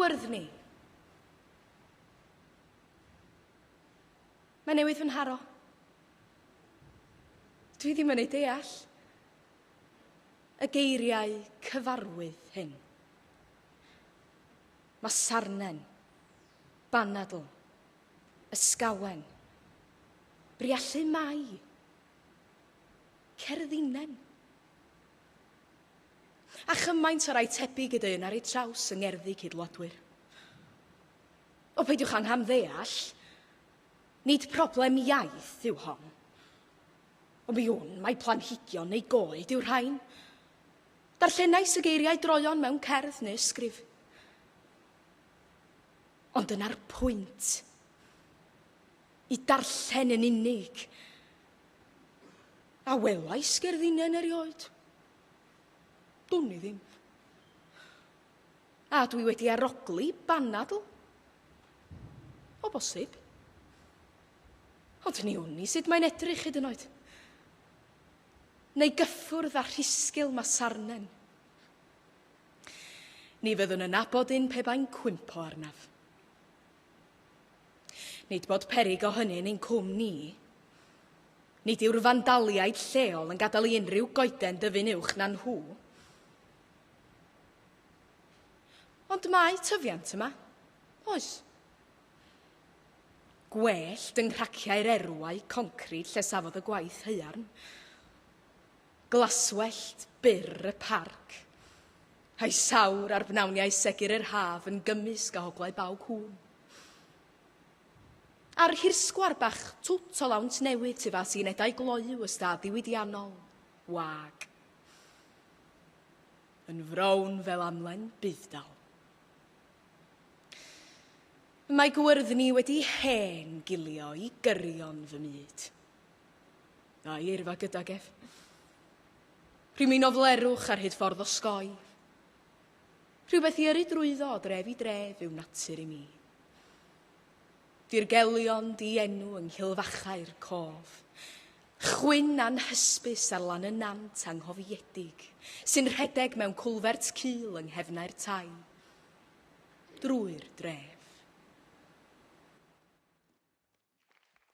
gwyrddni. Mae newydd fy nharo. Dwi ddim yn ei deall. Y geiriau cyfarwydd hyn. Mae sarnen, banadl, ysgawen, briallu mai, cerddinen. A chymaint o rai tebyg y dyn ar eu traws yng ngerddi cydwladwyr. O, peidiwch â nghamddeall, nid problem iaith yw hon. Ond mi wn mai planhigion neu goed yw'r rhain. Darllenais y geiriau droeon mewn cerdd neu ysgrif. Ond dyna'r pwynt. I darllen yn unig. A welais gerddinen erioed? Dwn i ddim. A dwi wedi arogli banadl? O bosib. Ond ni wn i sut mae'n edrych hyd yn oed. Neu gyffwrdd â rhisgl masarnen. Ni fyddwn yn nabod un pe bai'n cwympo arnaf. Nid bod peryg o hynny yn ein cwm ni. Nid yw'r fandaliaid lleol yn gadael i unrhyw goeden dyfu'n uwch na nhw. Ond mae tyfiant yma, oes? Gwellt yng nghraciau'r erwau concrid lle safodd y gwaith haearn. Glaswellt byr y parc. A'i sawr ar bnawniau segur yr haf yn gymysg â hoglau baw cŵn. A'r hirsgwar bach twt o lawnt newydd tu fas i unedau gloyw y stad ddiwydiannol, wag. Yn frown fel amlen budd-dal. Mae gwyrddni wedi hen gilio i gyrion fy myd. A'i eirfa gydag ef. Rhyw min o flerwch ar hyd ffordd osgoi. Rhywbeth i yrru drwyddo o dref i dref yw natur i mi. Dirgelion dienw yng nghilfachau'r cof. Chwyn anhysbys ar lan y nant anghofiedig sy'n rhedeg mewn cwlfert cul yng nghefnau'r tai. Drwy'r dref.